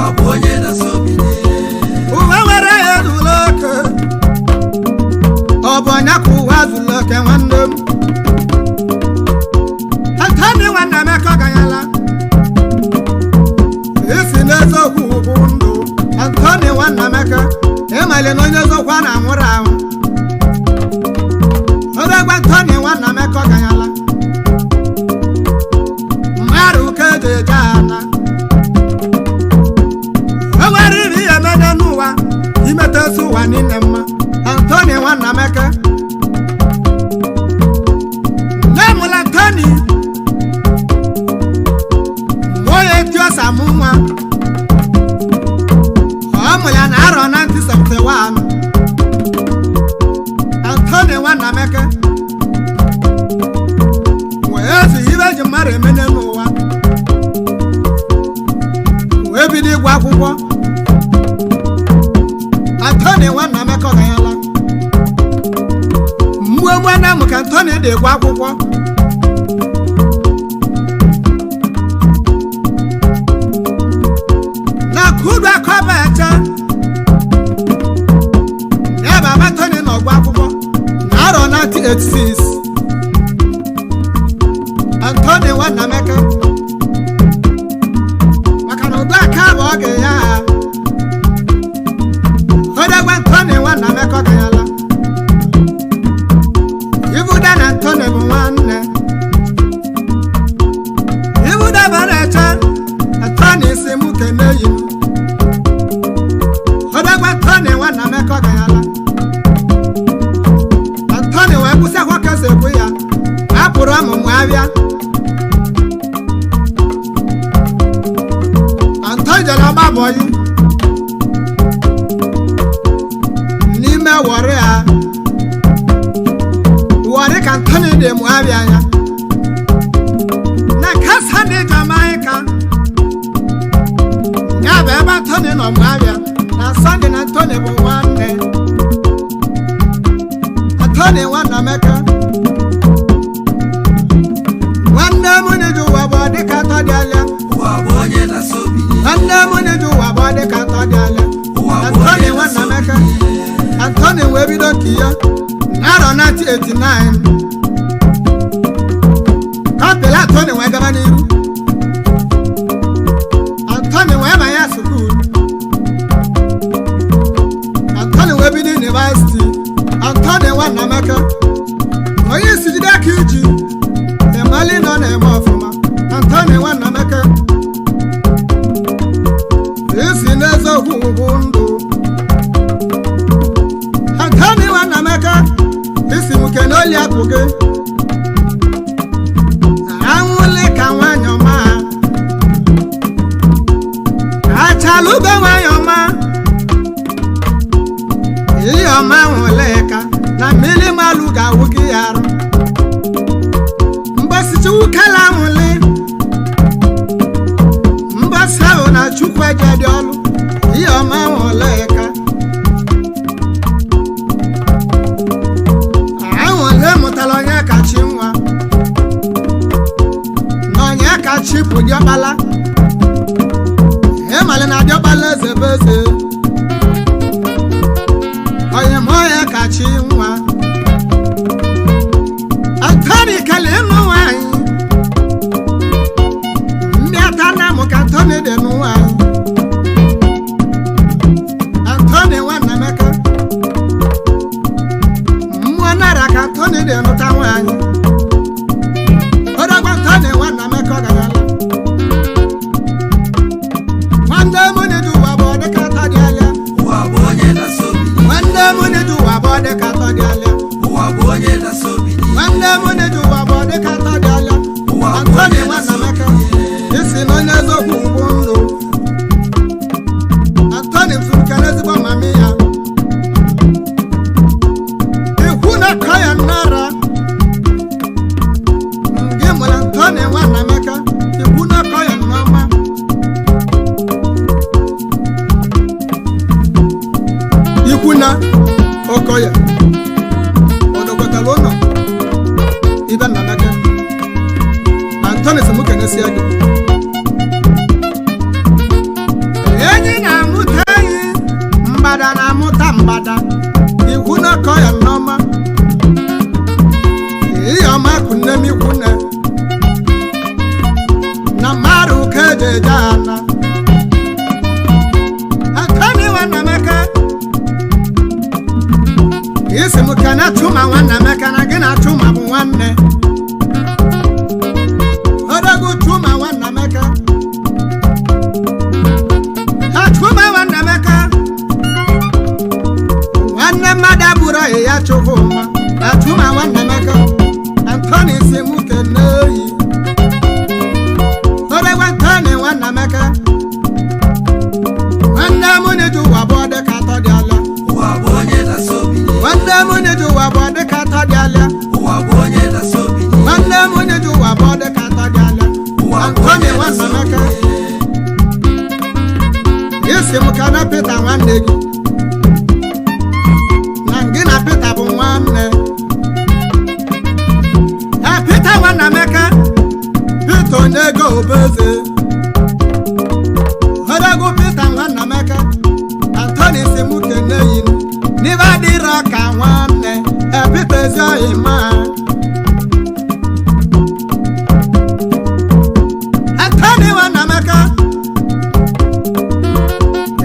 Ụwa bụ onye na-asọbinye. Ụwa nwere ya zuru oke. Ọ bụ ọnya ka ụwa zuru oke nwanne m. Antoni nwanne Emeka ọganyala. Isi n'eziokwu bụ ndụ. Antoni nwanne Emeka, ịmali na onye eziokwu a na-anwụrụ anwụ. Obegwa Antoni nwanne Emeka ọganyala. Mmadụ ka eji eje ana. O nwere iri ihe mede n'ụwa imetesi ụwa niile mma. Antoni nwanne Emeka. Nne mụrụ Antoni mgbe onye tiosa mụ nwa. Ọ mụrụ ya na arọ 1971. Antoni nwanne Emeka wee zi ibe eji mmadụ emene n'ụwa wee bido ịgụ akwụkwọ. Antoni nwanne Emeka ọganyala. Mgbe nwanne m ka Antoni dị ịgụ akwụkwọ. Na kudu akọba eche ebe aba Antoni nọ gụ akwụkwọ na arọ 1986. Antoni nwanne Emeka maka na ụdọ aka bụ oge ya. Odegbe Antoni nwanne Emeka ọganyala. Ibuda na Antoni bụ nwanne. Ibuda bara eche Antoni si mụ kene yi m. Odegbe Antoni nwanne Emeka ọganyala. Antoni wee kwụsị akwa ka esi ekwu ya apụrụ ọmụmụ abịa. Antoni jere ọgba bọyị n'ime Wọrị a. Wọrị ka Antoni dị mụ abịa ya. Na kasa dị Jamaịka. Ya bụ ebe Antoni nọ mụ abịa. Na Sọnde na Antoni bụ nwanne. Antoni nwanne Emeka. Nwanne m n'iji ụwa bụ ọdịka atọ dị alịa. Ụwa bụ onye na-asọbinye. Nwanne m n'iji ụwa bụ ọdịka atọ dị alịa. Ụwa bụ Antoni onye nwanne Emeka. na-asọbinye. Antoni wee bido nke ya n'arọ 1989. Kọmpịla Antoni wee gaba n'iru. Antoni wee banye sukuu. Antoni wee bido yunivasiti. Antoni nwanne Emeka. Onye isi jide aka iji ịmali nọ na-eme ọfụma. Antoni nwanne Emeka. Isi n'eziokwu bụ ndụ. Antoni nwanne Emeka isi m kene oli akụ gị. Anwụle ka nwanyị ọma. Achalụgo nwanyị ọma. Ihe ọma nwụle ka na mmiri malụ ga-awụ gị ya arụ. Mbọsị Chukwu kele anwụle. Mbọsị ahụ na Chukwu eje dị ọlụ. Ihe ọma nwụle ka. Anwụle mụtara onye kachi nwa. Na onye kachi bụ diọkpala. Ịmalị na diọkpala eze bụ eze. Onye ma onye kachi nwa. Antoni kele ịnụ nwanyị. Mmịata na mụ ka Antoni dị nụ nwanyị. Antoni nwanne Emeka. Mmụọ nara ka Antoni dị nụta nwanyị. Odogwu Antoni nwanne Emeka ọganyala. Nwanne m n'iji ụwa bụ ọdịka atọ dị alịa. Ụwa bụ onye na-asọbinye. Nwanne m n'iji ụwa bụ ọdịka atọ dị alịa. Ụwa bụ onye na-asọbinye. Nwanne m n'iji ụwa bụ ọdịka atọ dị alịa. Ụwa bụ Antoni onye nwanne Emeka. na-asọbinye. Isi na onye eziokwu bụ ndụ. Antoni zuru ka n'ezigbo mami ya. Ikwu na kọ ya nnara. Ngị mụrụ Antoni nwanne Emeka. Ikwu na kọ ya nneọma. Ikwu na Okoye. Odokwetara ụlọ. Ibe Nnameke. Antoni sị mụ kenesie gị. Mgbada ikwu na-akọ ya nneọma ihe ọma kụ nne m ikwu nne na mmadụ ka eji eje ana. Antoni Nwanameka, isi m kene Chuma Nwanameka, na gị na Chuma bụ nwanne. Odogwu Chuma Nwanameka, ha Chuma Nwanameka, nwanne mmadụ abụrụ ọyị ya chụhụ mma na Chuma Nwanameka. Antoni si m kene oyi. Odogwu Antoni Nwanameka, nwanne m na-eji ụwa bụ dịka atọ dị ala. Ụwa bụ onye na-asọ obi nye. Nwanne m na-eji ụwa bụ dịka atọ dị ala. Ụwa bụ onye na-asọ obi nye. Nwanne m na-eji ụwa bụ dịka atọ dị ala. Ụwa bụ Antoni onye na-asọ obi Nwanameka, nye. isi m ka na Pita nwanne gị, na gị na Pita bụ nwanne. E Pita Nwanameka, Pita onye ego obeze. Odogwu Pita Nwanameka, Antoni si m kene yi n'ibe adịrọ ka nwanne. E Pita ezi oyi ma Antoni Nwanameka,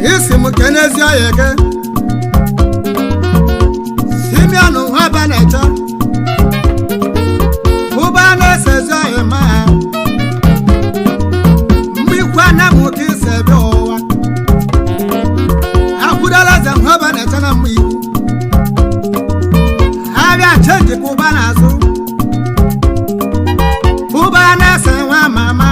isi m kene ezi oyi gị Simeon Nwabaneche ụba na-ese ezi oyi ma mgbe ikwu anamụ ka isi ebe ụwa akwụdola eze Nwabaneche na mgbe ikwu abịa chenjikwa ụba n'azụ ụba na-ese nwa mama.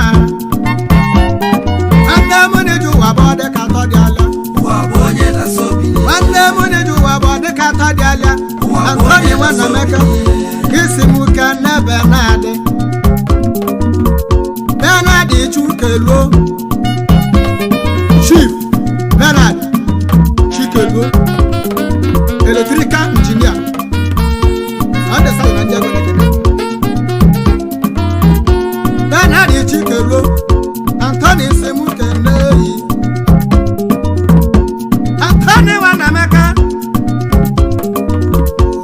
Nwanne m na-eji ụwa bụ dịka atọ dị ala. Ụwa bụ onye na-asọ obi nye. Nwanne m na-eji ụwa bụ dịka atọ dị ala. Ụwa bụ Antoni onye na-asọ obi Nwanameka, nye. isi m ka nne Benadị Benadị Chukeluo, Chief Benard Chikeluo, electrical engineer. Sunday Side na ndị ego na-ekene Benard Chikeluo. Antoni si m kene yi Antoni Nwanameka.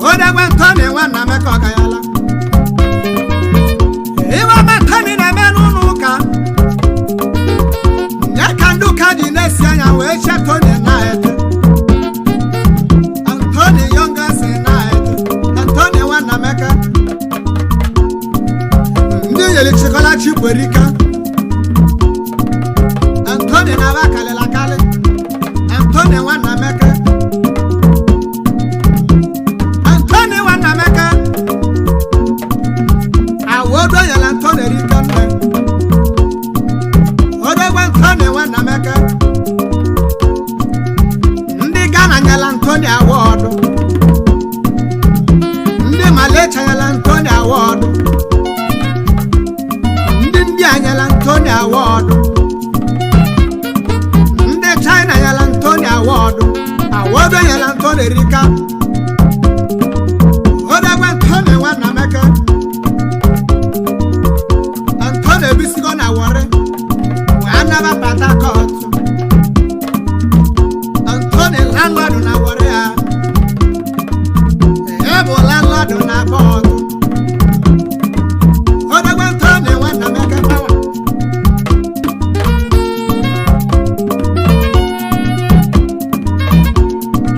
Odegbe Antoni Nwanameka, ọgayala iwe ọma Antoni na-eme n'ụlọ ụka ya ka ndị ụka ji na-esi anya wee chee Tony na-ete Antoni Youngest na-ete Antoni Nwanameka. Ndị nyere chịkọla Chibwerika Antoni na-aba kalịla kalị. Antoni Nwanameka, Antoni Nwanameka, awodo nyere Antoni erika nne. Odegbe Antoni Nwanameka, ndị Ghana nyere Antoni awọdụ, ndị Malaysia nyere Antoni awọdụ, ndị India nyere Antoni awọdụ, ndị China nyere Antoni awọdụ. Awọdụ nyere Antoni erika. Odegbe Antoni Nwanameka, Antoni ebisigo na Warri wee naba Port Harcourt. Antoni landlord na Warri, ya ya bụ landlord na Port. Odegbe Antoni Nwanameka, power.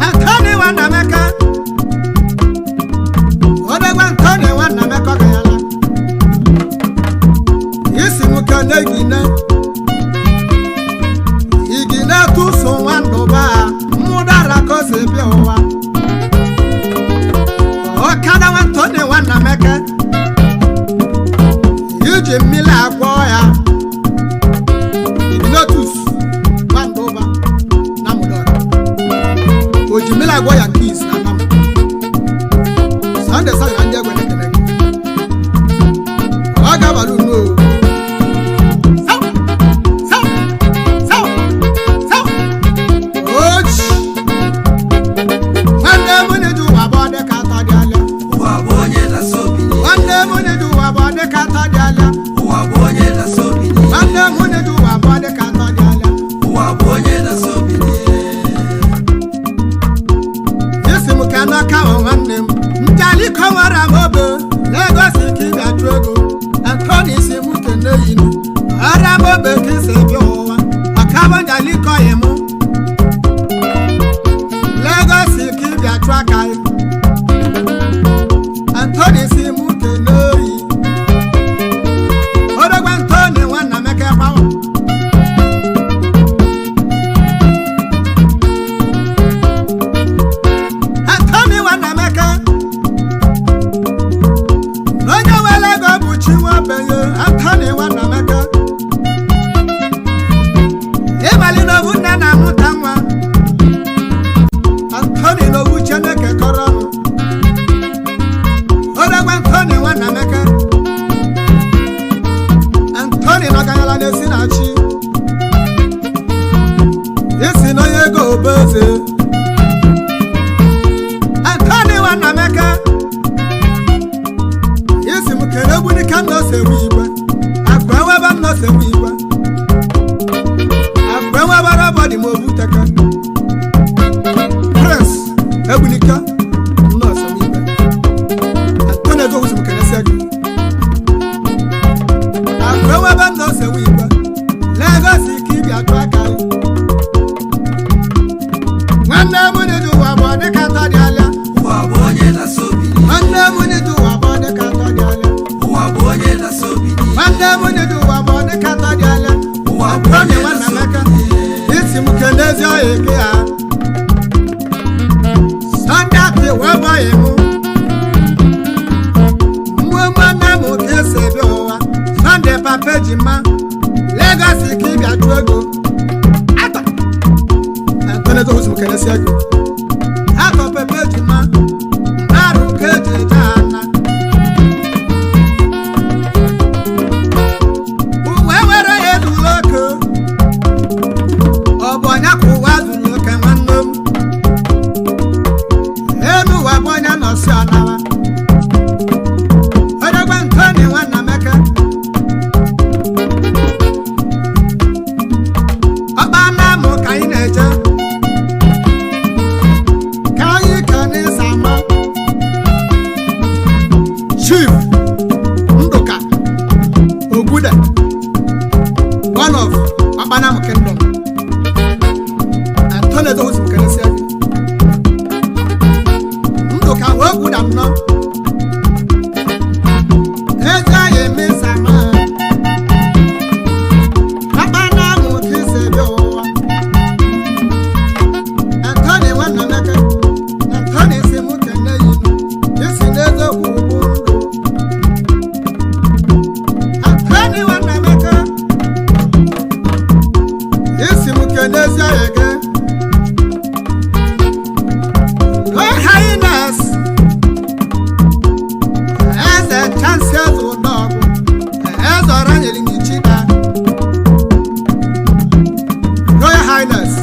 Antoni Nwanameka, Odegbe Antoni Nwanameka, ọgayala isi m kene gine igine tụso nwandụba mmụdara ka o si bịa ụwa. Ọkada Antoni Nwanameka iji mmiri agwọ ya iginotus nwandụba na mụdara o ji mmiri agwọ ya nke isi na nam. Sunday Side na ndị egwe na-ekene gị. Ọ ga-abalị unu o. Sawa, sawa, sawa, sawa. Ochi. Nwanne m na-eji ụwa bụ dịka atọ dị ala. Ụwa bụ onye na-asọ obi nye. Nwanne m na-eji ụwa bụ dịka atọ dị ala. Ụwa bụ onye na-asọ obi nye. Nwanne m na-eji ụwa bụ dịka atọ dị ala. Ụwa bụ onye na-asọ obi nye. Njaliko nwere amobe Lagos ka ị ga-achụ ego. Anthony si mụ kene yinu ọrụ amobe ka isi bịa ụwa ọkabụ Njaliko yi mụ Lagos ka ị bịa chụ aka yi. Anthony si mụ kene yi odogwa Anthony nwanna meke gbawa. Anthony nwanna meke onye nwere ego bụ Chinwebenye. Anthony Nwanameke ịbali n'obu nne na-amụta nwa. Anthony n'obu Chineke kọrọ ọnụ odogwa Anthony Nwanameke. Anthony nọganyala na-esi na chi isi n'onye ego obeze. Anthony Nwanameke isi m kere egwu n'ike m nọọsụ enwe igwe akụ enwebe m nọọsụ enwe igwe akụ enwebe rọbọdị ma obu teke. Prince Egbunike nọọsụ enwe igwe. Antoni Ezowu si m kenesie gị akụ enwebe m nọọsụ enwe igwe Lagos ka ibi atụ aka gị. Nwanne m n'iji ụwa bụ dịka atọ dị alịa. Ụwa bụ onye na-asọ obi n'iyi. Nwanne m n'iji ụwa bụ dịka atọ dị alịa. Ụwa bụ onye na-asọ obi n'iyi. Nwanne m n'iji ụwa bụ dịka atọ dị alịa. Ụwa bụ Anthony onye na-asọ Nwanameke obi n'iyi. isi m kenezi ọya eke ya Sunday apị wee bọghị mụ mmụọ nwanne m ka esi bịa ụwa Sunday papa ejima Lagos ka ị bịa chụọ ego. Atọ Anthony Ezowu si m kenesie gị atọ papa ejima arụ ka eji eje ana uwe were ya ezuru oke ọ bụ ọnya ka ụwa zuru oke nwanne m elu ụwa bụ onye nọsi ọnawa odogwa Anthony Nwanameke ọkpa na-amụ ka anyị na-eje ka anyị ka n'ịsa ama. Chief Ndụka Ogbude one of Okpanam Kingdom. Anthony Ezowu si m kenesie gị Ndụka wee gwuda nnọọ ezi anyị emesama Okpanam ka isi bịa ụwa. Anthony Nwanameke Anthony si mụ kene yinu isi n'eziokwu bụ ndụ. Anthony Nwanameke isi m kene ezi ọhịa gị. Your Highness Eze Chancellor Ụdọgwụ Eze Ọranyere Nyichida. Royal Highness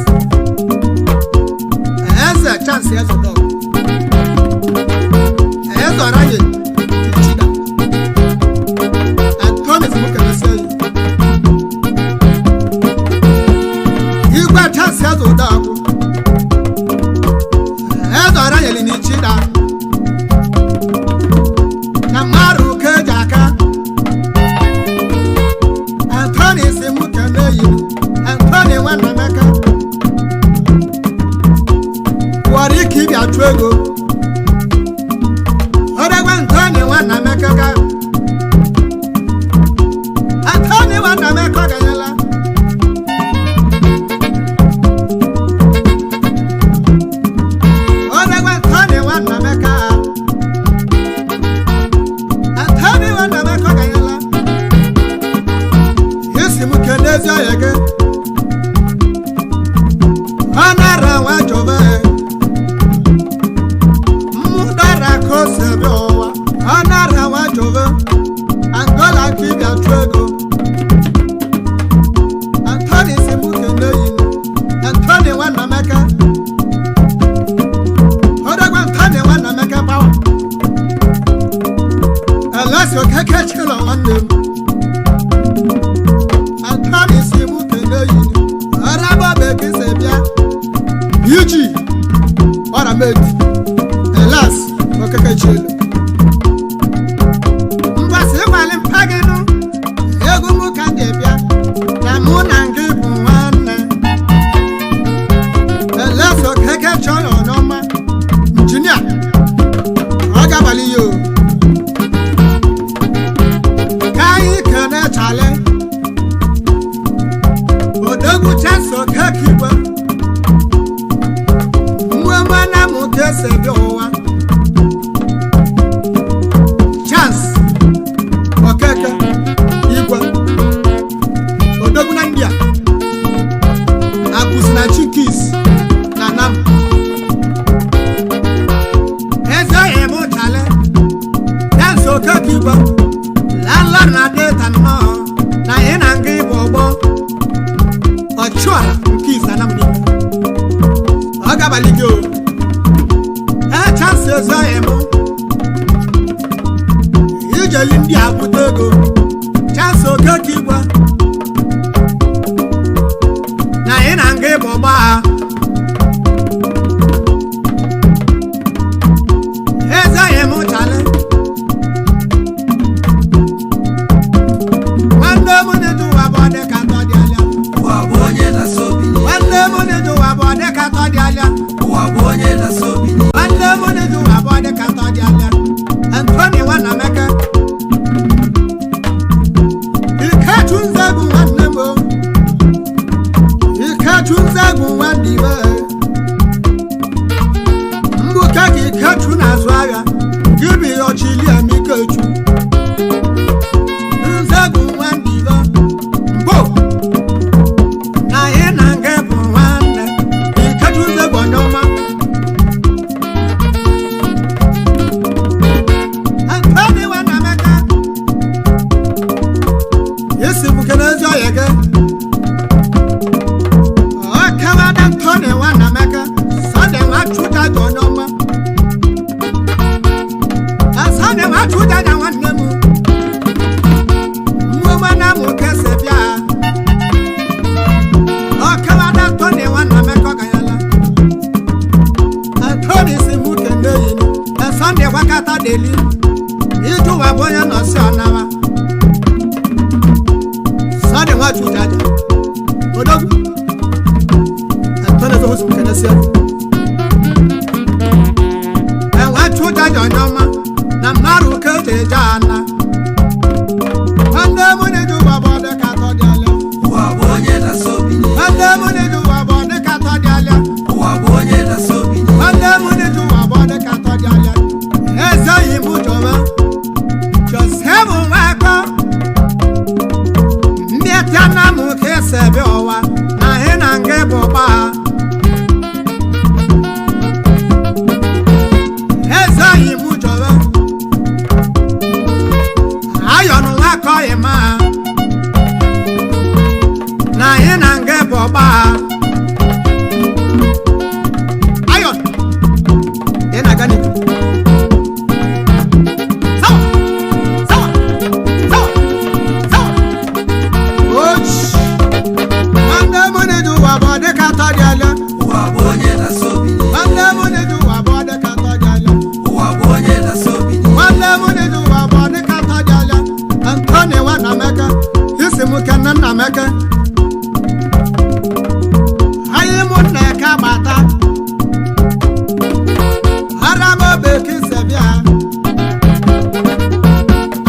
Eze Chancellor Ụdọgwụ Eze Ọranyere Nyichida. Anthony si m kene ezi ọhịa. Igwe Chancellor Ụdọgwụ Eze Ọranyere Nyichida na mmadụ ka eji aka. Anthony si mụ kene yi Anthony Nwanameke wọrọ ike ịbịa chụọ ego odegwe Anthony Nwanameke ka Anthony Nwanameke ọ ganyela odegwe Anthony Nwanameke. Anthony Nwanameke ọ ganyela isi m kene ezi ọhịa gị ọ nara nwa jọba mmụdara ka o si bịa ụwa ọ nara nwa jọba Angola ka ị bịa chụọ ego. Anthony si m kene yinu Anthony Nwanameke odogwa Anthony Nwanameke gbawa Alessio Okeke chịrị nwanne m. Anthony si mụ kene yinu ọrabọbe ka isi bịa iji ọrameti Elas Okeke chịrị. Osina Chikis na Nam. Eze emu chale dance okeke igwe landlord na data nnọọ na ị na nga ịbụ ọgbọ ọchụara nke is na Nam n'Igbo. Ọ gabalị gị o ee chance eze emu ijeli ndị a bute ego chance okeke igwe na ị na nga ịbụ ọgba ha. Eze anyị m chale nwanne m na-eji ụwa bụ ọdị ka atọ dị alịa. Ụwa bụ onye na-asọ obi n'ihe. Nwanne m na-eji ụwa bụ ọdị ka atọ dị alịa. Ụwa bụ onye na-asọ obi n'ihe. Nwanne m na-eji ụwa bụ ọdị ka atọ dị alịa. Anthony Nwanameke Ikechu Nzegwu nwanne m o. Ikechu Nzegwu nwanne ibe mgbuke ka Ikechu na-azụ ahịa gịbị ọchịliam Ikechu Nzegwu nwanne ibe mbụ na ị na nga bụ nwanne Ikechu Nzegwu onye ọma. Anthony Nwanameke isi buke n'ezi ọhịa gị ọkawada Anthony Nwanameke Sunday Nwachuja dị onye ọma. Sunday Nwachuja na nwanne m mmụọ na mụ kese bịa ọkawada Anthony Nwanameke ọganyala Anthony si mụ kene yi Sunday gwakata deli ijụwa bụ onye nọsi ọnawa Sunday Nwachuja aja odogwu Anthony Zohusu kenesi Nwachuja aja onye ọma na mmadụ ka eji eje ana nwanne m na-eji ụwa bụ ọdị ka atọ dị alịa. Ụwa bụ onye na-asọ obi n'ihe. Nwanne m na-eji ụwa bụ ọdị ka atọ dị alịa. Ụwa bụ onye na-asọ obi n'ihe. Nwanne m na-eji ụwa bụ ọdị ka atọ dị alịa. Ezeghị m chọba Joseph Nwakọ ndị tịana m ka esi ebe ụwa na ị na nga bụ gbaa ezeghị m chọba ayọnụ Nwakọ ịma na ị na nga bụ gbaa ayọn ị na-aga n'ihu. Sawa, sawa, sawa, sawa. Ochi. Nwanne m na-eji ụwa bụ ọdị ka atọ dị alịa. Ụwa bụ onye na-asọ obi n'ihe. Nwanne m na-eji ụwa bụ ọdị ka atọ dị alịa. Ụwa bụ onye na-asọ obi n'ihe. Nwanne m na-eji ụwa bụ ọdị ka atọ dị alịa. Anthony Nwanameke isi m kene Nnameke anyị mụ nna eke agbata ara m obe ka isi bịa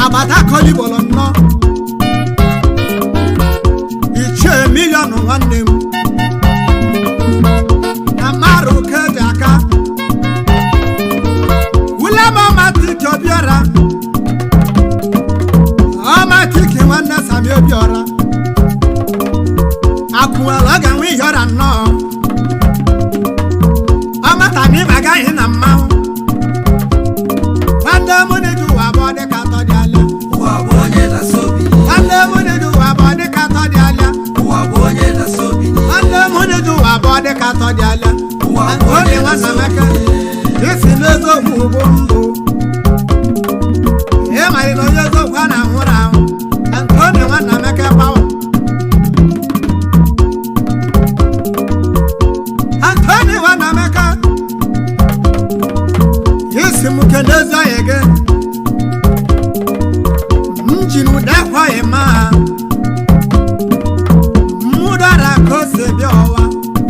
agbata kọlibọlọ nnọọ ichie miliọnụ nwanne m na mmarụ keji aka wulemomatiki obiọra ọmatiki nwanne Sami Obiọra akwụwala ọ ga-enwe ihe ọra nnọọ ọmata na ịba agaghị na mmanwụ nwanne m na-eji ụwa abụọ dịka atọ dị alịa. Ụwa bụ onye na-asọ obi n'ihe. Nwanne m na-eji ụwa abụọ dịka atọ dị alịa. Ụwa bụ onye na-asọ obi n'ihe. Nwanne m na-eji ụwa abụọ dịka atọ dị alịa. Ụwa bụ Anthony onye na-asọ obi Nwanameke n'ihe. isi n'eziokwu bụ ndụ ị marị na onye eziokwu a na-anwụrụ anwụ Anthony Nwanameke gbawa Anthony Nwanameke isi m kene ezi ọyị gị m ji n'ụda ekweghị ma mụdara ka o si bịa ụwa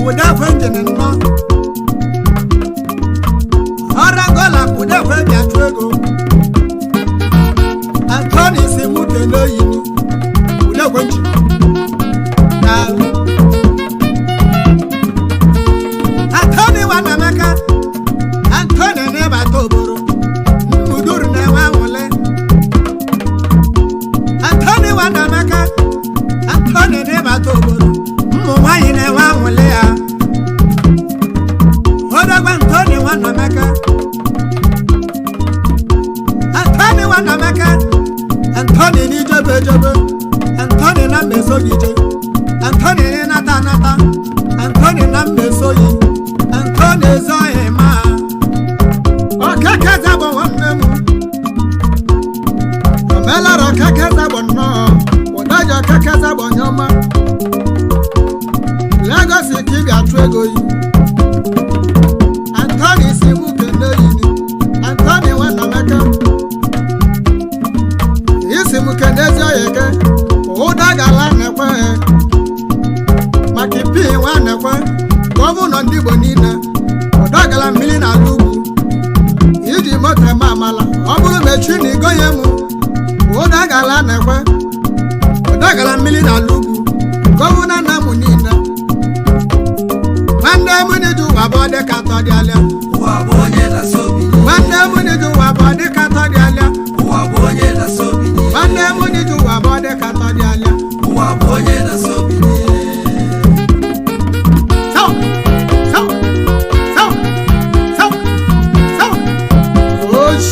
ụda ekwe njin nnọọ ọrọgola kudekwe bịa chụ ego Anthony si mụ kene oyini udekwe nji daalụ Anthony Nwanameke Anthony n'ịbata oboro mmuduru na-enwe anwụle Anthony Nwanameke Anthony n'ịbata oboro ụmụ nwanyị na-enwe anwụle ya. na-esoyi Antoni ezoghị ma ọkeke zabọ nwanne m omelara ọkeke zabọ nnọọ ụdaji ọkeke zabọ nyọma Lagos ka ị ga-achụ ego yi Antoni si mụ kene yini Antoni nwanameka isi m kene ezi oyi ke ụda gala nekwe maka ipi nwa nekwe gọvanọ ndị Igbo niile ụda gala mmiri n'ala ugwu iji moto eme amala ọ bụrụ ma echi na igonye m ụda gala nekwe ụda gala mmiri n'ala ugwu gọvanọ nna m niile nwanne m n'iji ụwa bụ dịka atọ dị alịa Ụwa bụ onye na-asọ obi n'ihe. nwanne m n'iji ụwa bụ dịka atọ dị alịa Ụwa bụ onye na-asọ obi n'ihe. nwanne m n'iji ụwa bụ dịka atọ dị alịa Ụwa bụ onye na-asọ obi n'ihe. Sawa, sawa, sawa, sawa, sawa. Osh.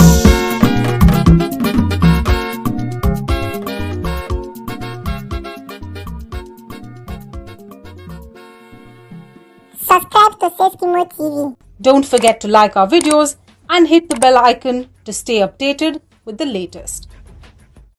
Subscribe to Safety Mo TV. Don't forget to like our videos and hit the bell icon to stay updated with the latest.